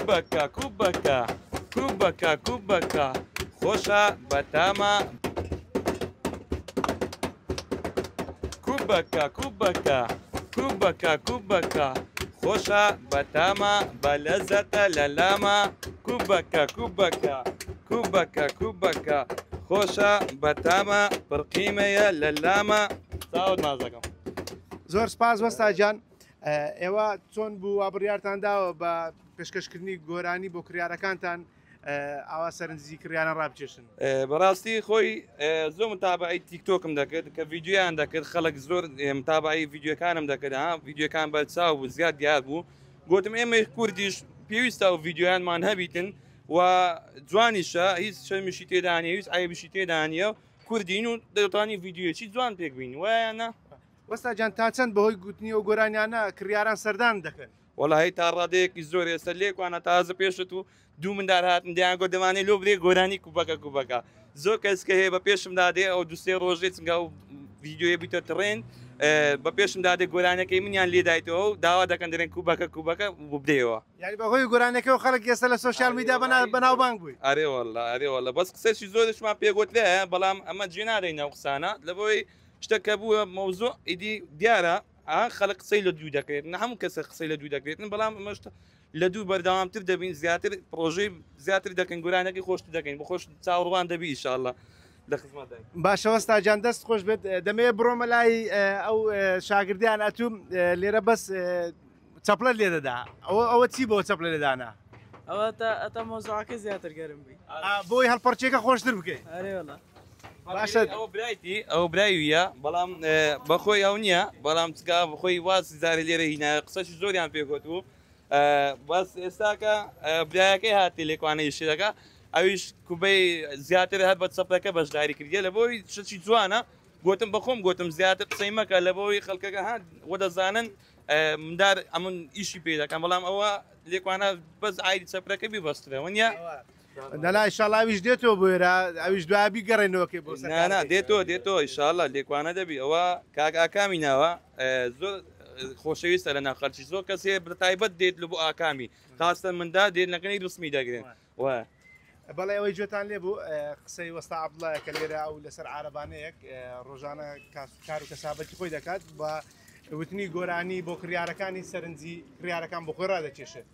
کوبەکە کوبەکە کوبەکە کوبەکە خۆشە بەتامە کوبەکە کوبەکە کوبەکە کوبەکە خۆشە بەتامە بەلەزەتە لەلامە کوبەکە کوبەکە کوبەکە کوبەکە خۆشە بەتامە پڕقیمەیە لەلامە چاوت مازەکەم. زۆر سپاس وەستا گیان ئێوە چۆن بوو وا بڕیارتان داوە بە پێشکەشکردنی گۆرانی بۆ کڕیارەکانتان ئاوا سەرنجی کڕیاران ڕابکێشن؟ بەڕاستی خۆی زۆر متابعی تیکتۆکم دەکرد کە ڤیدیۆیان دەکرد خەڵک زۆر متابعی ڤیدیۆکانم دەکرد ها ڤیدیۆکان بەرچاو بوو زیاد دیار بوو گوتم ئێمەی کوردیش پێویستە و ڤیدیۆیانمان هەبیتن و جوانیشە هیچ شەرمیشی تێدا نیە هیچ عەیبیشی تێدا نییە کوردین و دەتوانین ڤیدیۆیەکی جوان پێک بین وایە نا؟ وەستا گیان تا چەند بەهۆی گوتنی ئەو گۆرانیانە کڕیاران سەردان دەکەن؟ وەڵاهی تا ڕادەیەکی زۆر ئێستا لێکوانە تازە پێشت و دوو مندار هاتن دەیان گۆ دەمانێ لۆ برێ گۆرانی کوبەکە کوبەکە زۆر کەس کە هەیە بە پێشم دادێ ئەو دوسێ ڕۆژێ چنگا و ڤیدیۆیە بیتە تڕێن بە پێشم دادێ گۆرانەکەی منیان لێدایتەوە و داوا دەکەن دەرێن کوبەکە کوبەکە ببدەیەوە. یانی بەهۆی گۆرانیەکەوە خەڵک ئێستا لە سۆشیال میدیا بەناوبانگ بووی. ئەرێ واللە ئەرێ واللە بەس قسەشی زۆرشمان پێ گۆترێ بەڵام ئەمە جێ نادەین ئەو قسانە لەبەوەی شتە کە بووە مەوزوع ئیدی دیارە خەڵک قسەی لە دوو دەکرێت نە هەموو کەسە قسەی لە دوو دەکرێتن بەڵام ئەمەش لە دوو بەردەوامتر دەبین زیاتر پرۆژەی زیاتر دەکەین گۆرانەکەی خۆشتر دەکەین بۆ خۆش چاوەڕوان دەبی ئیشاءاللە لە خزمەتداین. باشە وەستا گیان دەست خۆش بێت دەمەوێت بڕۆمە لای ئەو شاگردیان ئەتوو لێرە بەس چەپڵەت لێ دەدا ئەوە ئەوە چی بۆ چەپڵە لێدانە؟ ئەوە تا ئەتا مەوزوعەکە زیاتر گەرم بی. بۆی هەڵپەڕکێکە خۆشتر بکەی. ئەرێ وەڵا. باشە ئەوە برایتی ئەوە برایویە بەڵام بەخۆی ئەو نییە بەڵام چکا بەخۆی واز زارە لێرە هینا قسەشی زۆریان پێگوت و بەس ئێستاکە برایەکەی هاتی لێکوانەی شتەکە ئەویش کوبەی زیاتر هەر بە چەپەکە بەشداری کردیە لە بۆی شتێکی جوانە گوتم بەخۆم گوتم زیاتر قسەی مەکە لە بۆی خەڵکەکە هات وە دەزانن مندار ئەمن ئیشی پێ دەکەم بەڵام ئەوە لێکوانە بەس ئایدی چەپرەکە بیبەسترەوە نیە نەلا ئیشاڵا ئەویش دێتەوە بۆ ئێرە ئەویش دوای بیگەڕێنەوەکەی بۆ سەر نا نا دێتەوە دێتەوە ئیشاڵا لێکوانە دەبی ئەوە کاک ئاکامی ناوە زۆر خۆشەویستە لە ناو خەڵکی زۆر کەسێ بە تایبەت دێت لە بۆ ئاکامی خاستە مندا دێت لەگەنی ڕسمی دەگرن وە. بەڵێ ئەوەی گوێتان لێ بوو قسەی وەستا عەبدوڵایە کە لێرە ئەو لەسەر عارەبانەیەک ڕۆژانە کار و کەسابەتی خۆی دەکات بە وتنی گۆرانی بۆ کڕیارەکانی سەرنجی کڕیارەکان بۆ خۆی ڕادەکێشێت.